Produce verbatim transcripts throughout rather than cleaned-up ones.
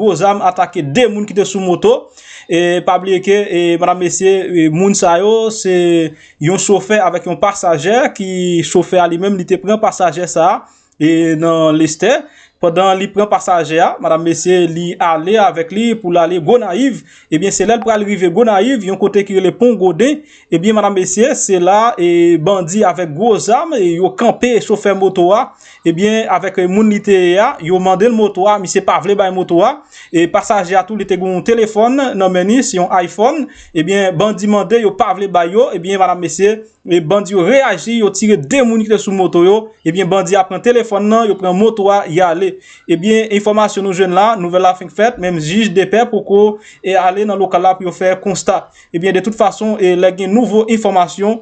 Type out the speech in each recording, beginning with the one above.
gwo zam atake de moun ki te sou moto. E pa bliye ke, e, madanm, mesye, e, moun sa yo, se yon chofè avèk yon pasajè, ki chofè a li menm, li te pran pasajè sa a, e, nan Lestè. Pandan li pran pasajè a, madanm, mesye, li ale avèk li pou l ale Gonayiv. Ebyen, se lè l pral rive Gonayiv, yon kote ki rele Pon Goden. Ebyen, madanm, mesye, se la, e, bandi avèk gwo zam, e, yo kanpe chofè moto a. Ebyen, avèk, e, moun li te ye a, yo mande l moto a, misye pa vle bay moto a. E pasajè a tou, li te gen yon telefòn nan men li, se yon iPhone. Ebyen, bandi mande, yo pa vle bay yo. Ebyen, madanm, mesye, e bandi yo reyaji, yo tire de moun ki te sou moto yo. Ebyen, bandi a pran telefòn nan, yo pran moto a, y ale. Ebyen, enfòmasyon nou jwenn la, nouvèl la fenk fèt, menm jij de pè poko, e, ale nan lokal la pou yo fè konsta. Ebyen, de tout fason, e, lè gen nouvo enfòmasyon,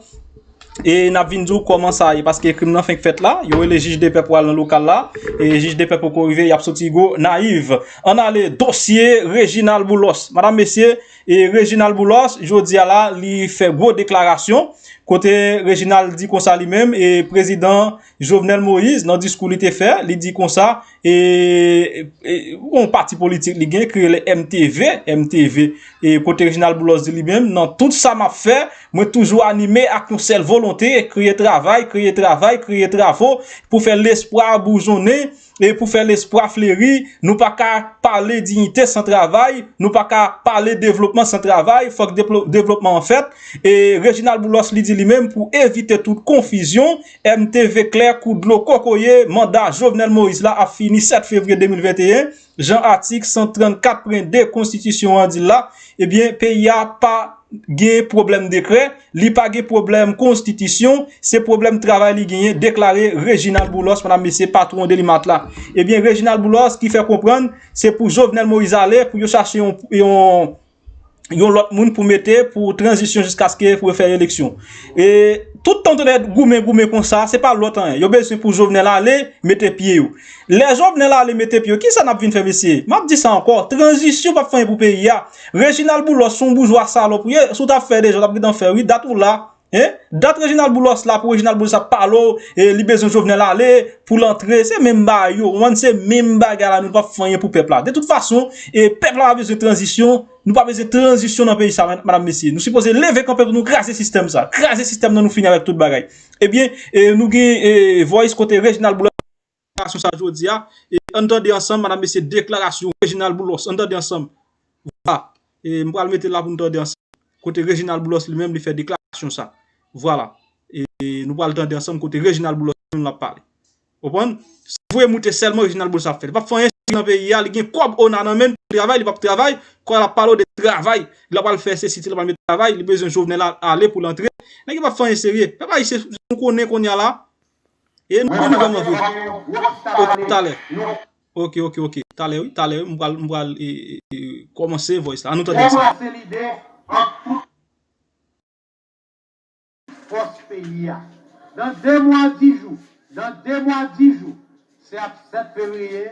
e n ap vin di w kòman sa ye, paske krim nan fenk fèt la, yo rele jij de pè pou al nan lokal la, e jij de pè poko rive, y ap soti Gonayiv. Ann ale dosye Reginald Boulos. Madanm, mesye, e Reginald Boulos, jodi a la, li fè gwo deklarasyon, kote Reginald di konsa li menm, e prezidan Jovenel Moïse, nan diskou li te fè, li di konsa, e, e, yon pati politik li gen, ki rele M T V, M T V, e kote Reginald Boulos di li menm, nan tout sa m ap fè, mwen toujou anime ak yon sèl volonte, kreye travay, kreye travay, kreye travo, pou fè lespwa boujonnen, e pou fè lespwa fleri. Nou pa ka pale diyite san travay, nou pa ka pale devlopman san travay, fòk deplo-, devlopman an fèt. E Reginald Boulos, li di li menm, pou evite tout konfizyon, M T V klè kou dlo kokoye, manda Jovenel Moïse la ap fini sèt fevriye de mil venteyen, jan atik san trannkat pwen de konstitisyon an di l la, ebyen, peyi a pa gen pwoblèm dekrè, li pa gen pwoblèm konstitisyon, se pwoblèm travay li genyen, deklare Reginald Boulos, madanm, mesye, patwon Delimat la. Ebyen, Reginald Boulos ki fè konprann se pou Jovenel Moïse ale, pou yo chache yon, yon, yon lòt moun pou mete pou tranzisyon jiskaske pou yo fè eleksyon. E tout tan w tande goumen, goumen konsa, se pa lòt anyen. Yo bezwen pou Jovenel ale, mete pye yo. Lè Jovenel ale mete pye yo, kisa n ap vin fè, mesye? M ap di sa ankò, tranzisyon p ap fè anyen pou peyi a. Reginald Boulos se yon boujwa salòp ou ye, si w t ap fè deja, w t ap gentan fè, wi, dat ou la. Hein? Dat Reginald Boulos la, pou Reginald Boulos ap pale w, e li bezwen Jovenel ale, pou l antre, se menm bagay yo, w konprann, se menm bagay la, nou p ap fè anyen pou pèp la. De tout fason, e pèp la pa bezwen tranzisyon, nou pa bezwen tranzisyon nan peyi sa, madanm, mesye. Nou sipoze leve kanpe pou nou kraze sistèm sa, kraze sistèm nan, nou fini avèk tout bagay. Ebyen, e nou gen, e, voice kote Reginald Boulos deklarasyon sa jodi a. E ann tande ansanm, madanm, mesye, deklarasyon Reginald Boulos. Ann tande ansanm. Vwala. E m pral mete l la pou n tande ansanm. Kote Reginald Boulos li menm, li fè deklarasyon sa. Vwala. E nou pral tande ansanm kote Reginald Boulos li menm l ap pale. Konprann? Se voye moute sèlman Reginald Boulos ap fè. Li p ap fè anyen seri nan peyi a, li gen kòb ona nan men l pou travay, li p ap travay. Kòb la ap pale w de travay. Li ap pral fè sesi, li ap pral met travay, li bezwen Jovenel a-, ale pou l antre. Nèg yo p ap fè anyen serye. Pèp ayisyen, nou konnen kounye a la, e nou konnen kòman vre. Ok, talè. Ok, ok, ok. Talè, wi, talè, wi. M pral, m pral, e, e, e, kòmanse voice la. Ann tande ansanm. Kòmanse lide ant tout fòs peyi a. Nan de mwa, dis jou, nan de mwa, dis jou, se ap sèt fevriye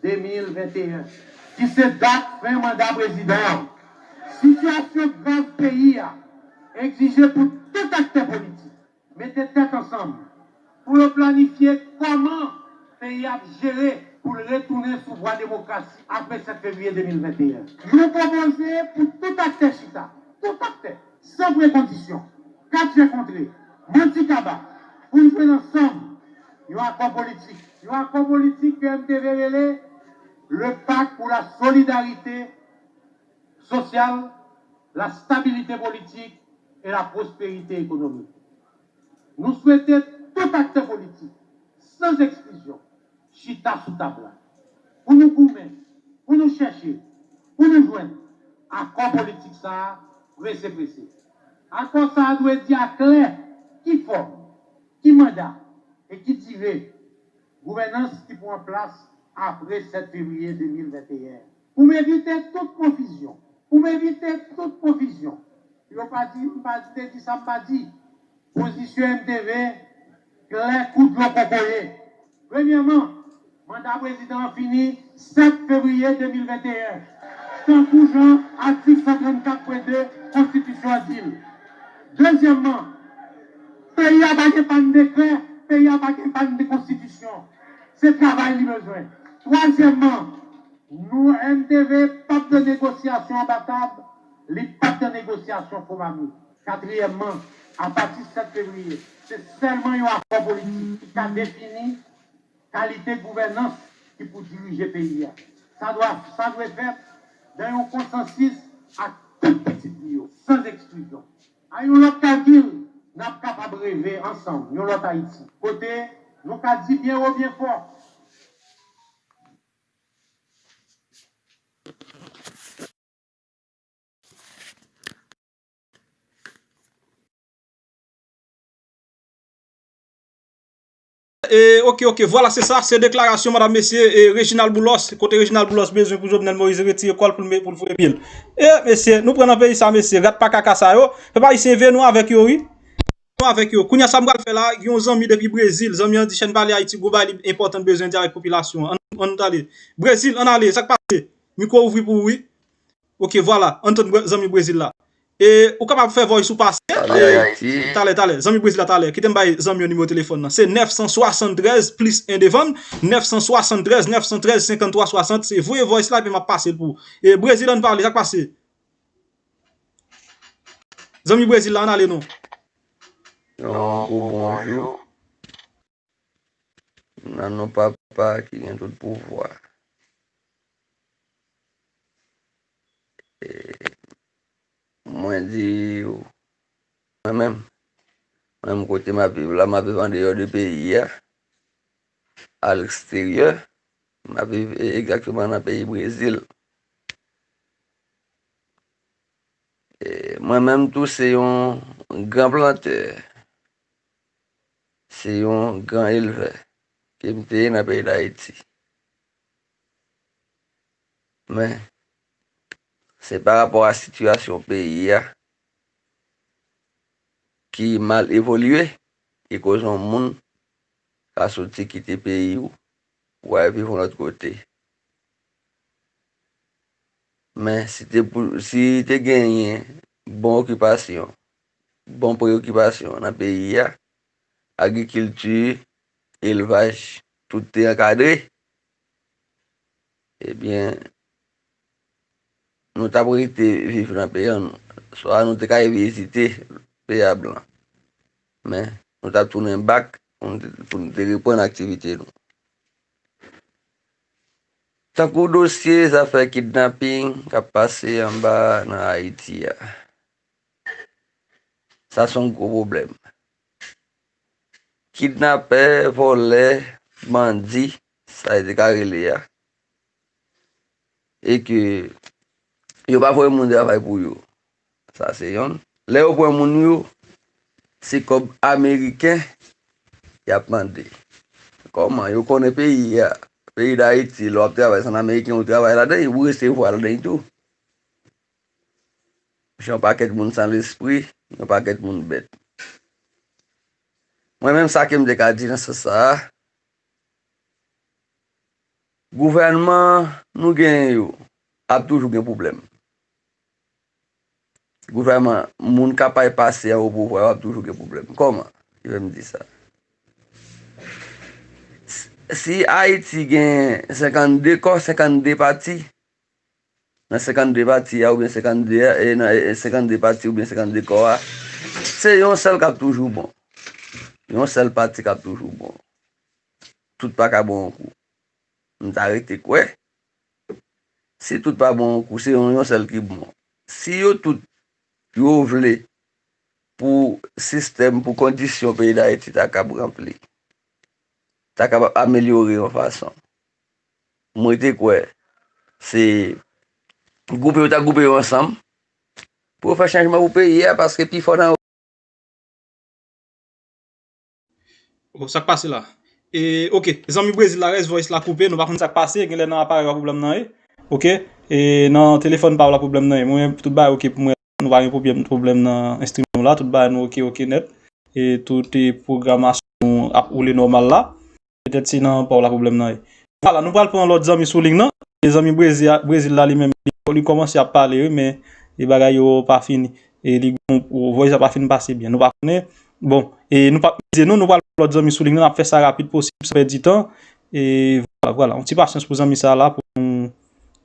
de mil venteyen, ki se dat fen manda prezidan an. Sitiyasyon grav peyi a egzije pou tout aktè politik mete tèt ansanm pou yo planifye kòman peyi a ap jere pou l retounen sou vwa demokrasi apre sèt fevriye de mil venteyen. Nou pwopoze pou tout aktè chita, tout aktè, san pran kondisyon, kat je kontre, manti kaba, pou n jwenn ansanm yon akò politik. Yon akò politik ke M T V rele le Pacte pour la Solidarité Sociale, la Stabilité Politique et la Prospérité Économique. Nou swete tout aktè politik, san eksklizyon, chita sou tab la. Pou nou goumen, pou nou chèche, pou nou jwenn akò politik sa a prese prese. Akò sa a dwe di aklè ki fòm, ki manda e ki dire gouvènans ki pou an plas apre sèt fevriye de mil venteyen. Pou m evite tout konfizyon, pou m evite tout konfizyon, pou yo pa di m pa te di sa m pa di. Pozisyon M T V klè kou dlo kokoye. Premyèman, manda prezidan an fini sèt fevriye de mil venteyen, tankou jan atik san trannkat pwen de konstitisyon an di l. Dezyèmman, peyi a pa gen pann dekrè, peyi a pa gen pann de konstitisyon. Se travay li bezwen. Twazyèmman, Nou, M T V, p ap de negosyasyon anba tab, li p ap de negosyasyon fo mami. Katriyèmman, apati sèt fevriye, se sèlman yon akò politik ki ka defini kalite gouvènans ki pou dirije peyi a. Sa dwa, sa dwe fèt nan yon konsansis ak tout pitit li yo, san eksklizyon. A yon lòt kalkil, n ap kapab reve ansanm yon lòt Ayiti, kote nou ka di byen wo, byen fò, E, oke, oke, vwala, se sa, se deklarasyon, madanm, mesye, e, Reginald Boulos, kote Reginald Boulos bezwen pou Jovenel Moïse retire kò l pou l me-, pou l foure pye l. E, mesye, nou pran nan peyi sa, mesye, rat pa kaka sa yo, pèp ayisyen, veye nou avèk yo, wi. Nou avèk yo. Kounye a, sa m pral fè la, gen yon zanmi depi Brezil, zanmi an di Chaîne Parler Haïti, gwo bagay li enpòtan, l bezwen di avèk popilasyon an. Ann, ann ale. Brezil, ann ale, sa k pase? Mikwo ouvri pou ou, wi. Oke, vwala, ann tann zanmi Brezil la. E ou kapab fè voice ou pase. Talè, Ayiti. Talè, talè. Zanmi Brezil la talè. Kite m bay zanmi yo nimewo telefòn nan. Se nèf san swasanntrèz plis en devan. Nèf san swasanntrèz, nèf san trèz, senkanntwa swasant. Se voye voice la epi m ap pase l pou ou. E Brezil, ann pale, sa k pase? Zanmi Brezil la, ann ale non. Yon gwo bonjou. Nan non Papa ki gen tout pouvwa. E mwen di w, mwen menm, mwen menm kote m ap viv la, m ap viv andeyò de peyi a, a leksteryè, m ap viv egzakteman nan peyi Brezil. E mwen menm tou se yon gran plantè, se yon gran elvè ke m te ye nan peyi Dayiti. Men, se pa rapò a sitiyasyon peyi a ki mal evolye ki koz yon moun ka soti kite peyi w pou w al viv yon lòt kote. Men si te pou, si te genyen bon okipasyon, bon preyokipasyon nan peyi a, agrikilti, elvaj, tout te ankadre, ebyen, nou t ap rete viv nan peyi an, swa nou te ka vizite peyi a blan. Men, nou t ap tounen bak pou nou te, pou nou te reprann aktivite nou. Tankou dosye zafè kidnaping k ap pase anba nan Ayiti a, sa se yon gwo pwoblèm. Kidnapè, vòlè, bandi, sa yo te ka rele a, e ke yo pa voye moun travay pou yo. Sa se yonn. Lè yo pran moun yo, se kòb ameriken y ap mande. Kòman? Yo konnen peyi a, peyi Dayiti, lè w ap travay, se ann ameriken ou travay ladan l, ou resevwa ladan l tou. Se yon pakèt moun san lespri, yon pakèt moun bèt. Mwen menm sa ke m te ka di nan sans sa a, gouvènman nou genyen yo ap toujou gen pwoblèm. Gouvènman, moun k ap pase an o pouvwa yo ap toujou gen pwoblèm. Kòman? Ki fè m di sa? Si Ayiti gen senkannde kò, senkannde pati, nan senkannde pati a oubyen senkannde a, e nan senkannde pati oubyen senkannde kò a, se yon sèl k ap toujou bon. Yon sèl pati k ap toujou bon. Tout pa ka bon yon kou. M ta rete kwè, si tout pa bon yon kou, se yon, yon sèl ki bon. Si yo tout, yo vle pou sistèm, pou kondisyon peyi Dayiti ta kab ranpli, ta kab amelyore yon fason. Mwen te kwè se gwoupe yo ta gwoupe yo ansanm pou yo fè chanjman pou peyi a, paske pifò nan yo. Oh, sa k pase la? E, oke, zanmi Brezil la, rès voice la koupe, nou pa konn sa k pase, genlè nan aparèy la pwoblèm nan ye. Oke, e nan telefòn pa w la pwoblèm nan ye. Mwen, tout bagay oke pou mwen, nou pa gen pwoblèm, pwoblèm nan enstriman nou la, tout bagay nou oke, oke nèt. E tout e pwogramasyon nou ap woule nòmal la. Petèt se nan pa w la pwoblèm nan ye. Vwala, nou pral pran lòt zanmi sou liy nan. E zanmi Brezil, Brezil la li menm, li, li kòmanse ap pale wi, men e bagay yo pa fini. E li, voice la pa fin pase byen. Nou pa konnen. Bon, e nou p ap mize non, nou pral pran lòt zanmi sou liy nan, n ap fè sa rapid posib, san pèdi tan. E vwala, vwala. Yon ti pasyans pou zanmi sa la, pou nou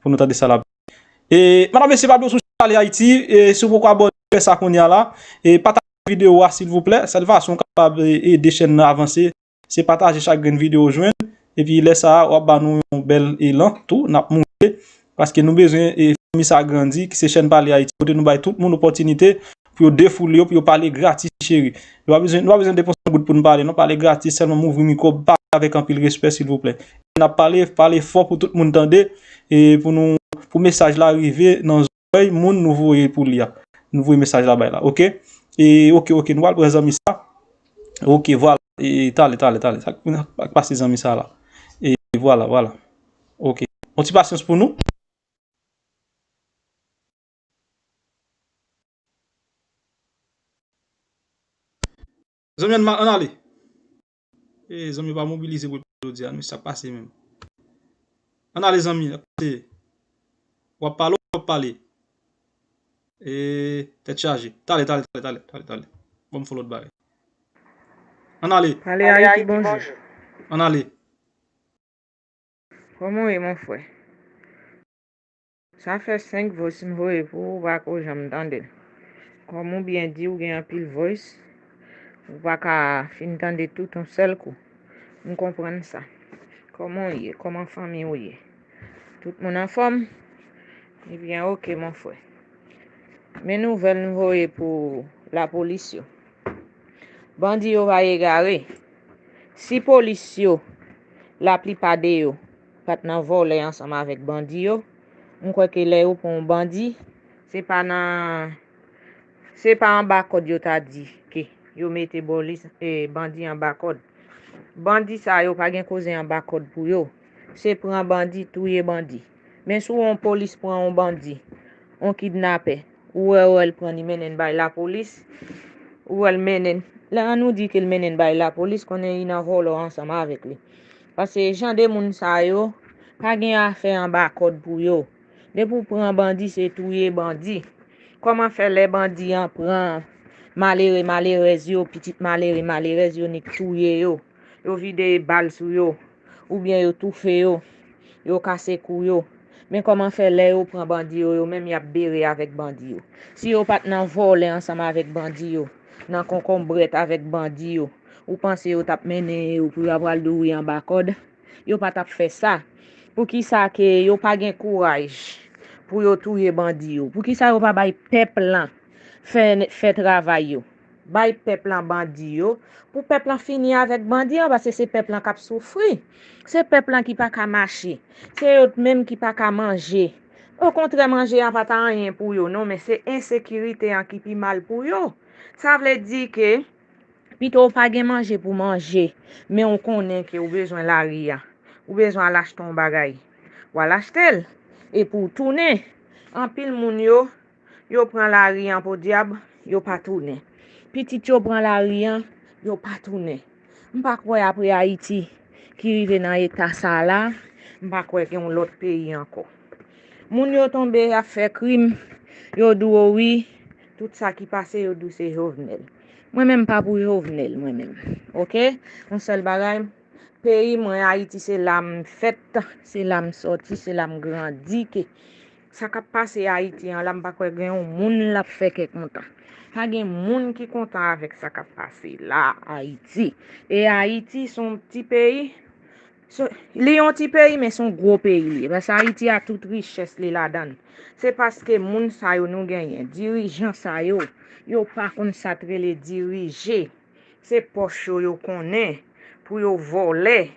pou nou tande sa l ap di. E, madanm, mesye, pa bliye sou Channel Ayiti, e, si w poko abòne, fè sa kounye a la. E, pataje videyo a, silvouplè. Sèl fason w kapab, e, ede chèn nan avanse, se pataje chak grenn videyo w jwenn. Epi lè sa a, w ap ba nou yon bèl elan tou, n ap moute. Paske nou bezwen, e, fanmi sa a grandi, ki se Chèn Pale Ayiti, kote nou bay tout moun opòtinite pou yo defoule yo, pou yo pale gratis, cheri. Nou pa bezwen, nou pa bezwen depanse yon goud pou nou pale, non, pale gratis, sèlman m ouvri mikwo, pale avèk anpil respè, silvouplè. N ap pale, pale fò pou tout moun tande, e pou nou, pou mesaj la rive nan zòrèy moun nou voye pou li a. Nou voye mesaj la bay la, oke? E, oke, oke, nou pral pran zanmi sa. Oke, vwala. E, talè, talè, talè. Sa k pase zanmi sa la? E, vwala, vwala. Oke. Yon ti pasyans pou nou. Zanmi, ann, ann ale. E, zanmi pa mobilize pou jodi a, nou, sa k pase menm. Ann ale, zanmi, w ap pale, w ap pale. E, tèt chaje. Talè, talè, talè, talè, talè, talè. Ban m fè lòt bagay. Ann ale. Pale Ayiti, bonjou. Ann ale. Kòman w ye, mon frè? Sa fè senk voice m voye pou ou, ou pa ko janm tande l. Kòm ou byen di, ou gen anpil voice, ou pa ka fin tande tout yon sèl kou. M konprann sa. Kòman w ye? Kòman fanmi w ye? Tout moun anfòm? Ebyen, oke, mon frè. Men nouvèl m voye pou lapolis yo. Bandi yo pa egare. Si polis yo, laplipa de yo, pa t nan vòlè ansanm avèk bandi yo, m kwè ke lè yo pran yon bandi, se pa nan, se pa anba kòd yo ta di ke yo mete bòlis, e, bandi anba kòd. Bandi sa yo pa gen koze anba kòd pou yo. Se pran bandi, touye bandi. Men si yon polis pran yon bandi, yon kidnapè, ou wè, wè l pran li mennen l bay lapolis, ou wè l mennen l. Lè an nou di ke l mennen l bay lapolis, konnen li nan vòlò ansanm avèk li. Paske jan de moun sa yo, pa gen afè anba kòd pou yo. Depi w pran bandi, se touye bandi. Kòman fè lè bandi an pran malere, malerèz yo, pitit malere, malerèz yo, nik touye yo, yo vide bal sou yo, oubyen yo toufe yo, yo kase kou yo? Men kòman fè lè yo pran bandi yo, yo menm y ap bere avèk bandi yo? Si yo pa t nan vòlè ansanm avèk bandi yo, nan konkonbrèt avèk bandi yo, ou panse yo t ap mennen yo pou yo apral douri anba kòd? Yo pa t ap fè sa. Poukisa ke yo pa gen kouraj pou yo touye bandi yo? Poukisa yo pa bay pèp lan fè, fè travay yo? Bay pèp lan bandi yo, pou pèp lan fini avèk bandi an, paske se pèp lan k ap soufri. Se pèp lan ki pa ka mache. Se yo menm ki pa ka manje. Okontrè, manje an pa ta anyen pou yo, non, men se ensekirite an ki pi mal pou yo. Sa vle di ke pito w pa gen manje pou manje, men w konnen ke w bezwen lari a. Ou bezwen al achte yon bagay. W al achte l. Epi w tounen. Anpil moun yo, yo pran lari an podyab, yo pa tounen. Pitit yo pran lari an, yo pa tounen. M pa kwè apre Ayiti ki rive nan eta sa la, m pa kwè gen yon lòt peyi ankò. Moun yo tonbe ap fè krim, yo di w wi, tout sa ki pase, yo di w se Jovenel. Mwen menm pa pou Jovenel, mwen menm. Oke? Yon sèl bagay, peyi mwen, Ayiti, se la m fèt, se la m sòti, se la m grandi, ke sa k ap pase Ayiti an la, m pa kwè gen yon moun l ap fè kè kontan. Pa gen moun ki kontan avèk sa k ap pase la, Ayiti. E Ayiti se yon ti peyi, se, li yon ti peyi, men se yon gwo peyi li ye. Paske Ayiti a tout richès li ladan l. Se paske moun sa yo nou genyen, dirijan sa yo, yo pa konn sa t rele dirije. Se pòch yo yo konnen pou yo vòlè.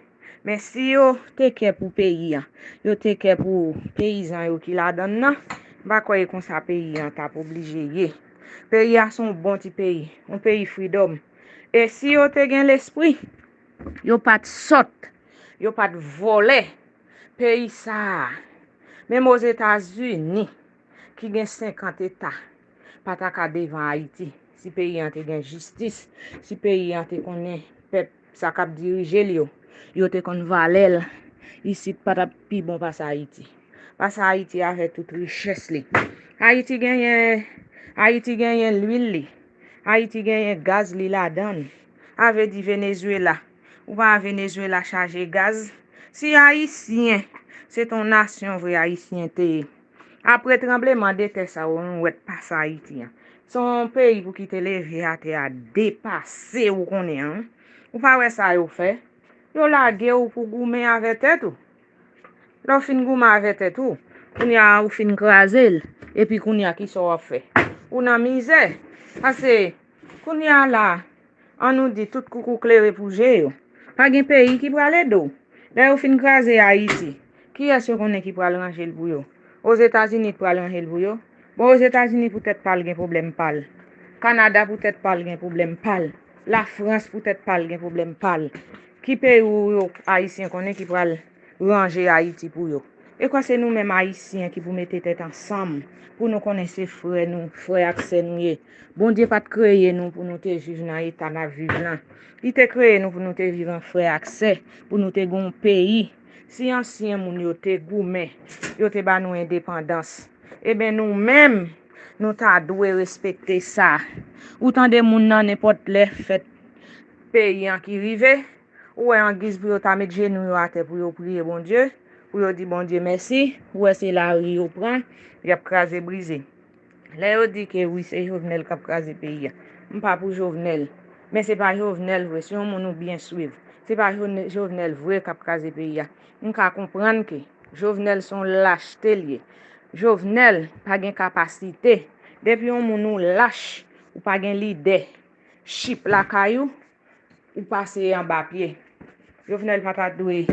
Men si yo te kè pou peyi a, yo te kè pou peyizan yo ki ladan l nan, m pa kwè e konsa peyi a t ap oblije ye. Peyi a se yon bon ti peyi, yon peyi fridòm. E si yo te gen lespri, yo pa t sòt, yo pa t vòlè peyi sa a. Menm Ozetazini, ki gen senkant eta, pa ta ka devan Ayiti. Si peyi an te gen jistis, si peyi an te konnen pèp sa k ap dirije l yo, yo te konn valè l, isit pa t ap pi bon pase Ayiti. Pase Ayiti avèk tout richès li. Ayiti genyen, Ayiti genyen lwil li. Ayiti genyen gaz li ladan l. A vle di Venezuela. Ou pa wè Venezuela chaje gaz, Si Ayisyen se t on nasyon vre, Ayisyen te ye. Apre tranbleman de tè sa yo nou wè t pase Ayiti an, se yon peyi pou ki te leve atè a, depase, ou konnen an. Ou pa wè sa yo fè? Yo lage w pou goumen avè tèt ou. Lè w fin goumen avè tèt ou, kounye a ou fin kraze l, epi kounye a kisa w ap fè? Ou nan mizè. Pase kounye a la, an nou di tout koukou klere pou je yo. Pa gen peyi ki pral ede w. Lè yo fin kraze Ayiti, kiyès yo konnen ki pral ranje l pou yo? Ozetazini ki pral ranje l pou yo? Bon, Ozetazini poutèt pa l gen pwoblèm pa l. Kanada poutèt pa l gen pwoblèm pa l. Lafrans poutèt pa l gen pwoblèm pa l. Ki peyi ou yo Ayisyen konnen ki pral ranje Ayiti pou yo? E kwa se nou menm Ayisyen ki pou mete tèt ansanm pou nou konnen se frè nou, frè ak sè nou ye. Bondye pa t kreye nou pou nou te viv nan eta n ap viv lan. Li te kreye nou pou nou te viv an frè ak sè, pou nou te gen yon peyi. Si ansyen moun yo te goumen, yo te ba nou endepandans, eben nou menm, nou ta dwe respekte sa. Ou tande moun nan nenpòt lè fèt peyi an ki rive, ou wè angiz pou yo ta met jenou yo atè pou yo priye Bondye, pou yo di Bondye mèsi, ou wè se lari yo pran, y ap kraze brize. Lè yo di ke wi, se Jovenel k ap kraze peyi a. M pa pou Jovenel. Men se pa Jovenel vre, se yon moun ou byen swiv. Se pa Jovne- Jovenel vre k ap kraze peyi a. M ka konprann ke Jovenel se yon lach te l ye. Jovenel pa gen kapasite. Depi yon moun ou lach, ou pa gen lidè, chip lakay ou, ou pase anba pye. Jovenel pa ta dwe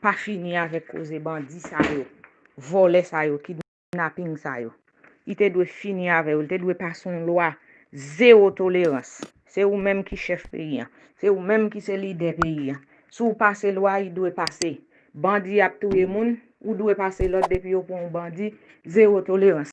pa fini avèk koze bandi sa yo, vòlè sa yo, kidnaping sa yo. Li te dwe fini avè yo. Li te dwe pase yon lwa zewo tolerans. Se ou menm ki chèf peyi an. Se ou menm ki se lidè peyi an. Si w pase lwa, li dwe pase. Bandi ap touye moun, ou dwe pase lòd depi yo pran yon bandi, zewo tolerans.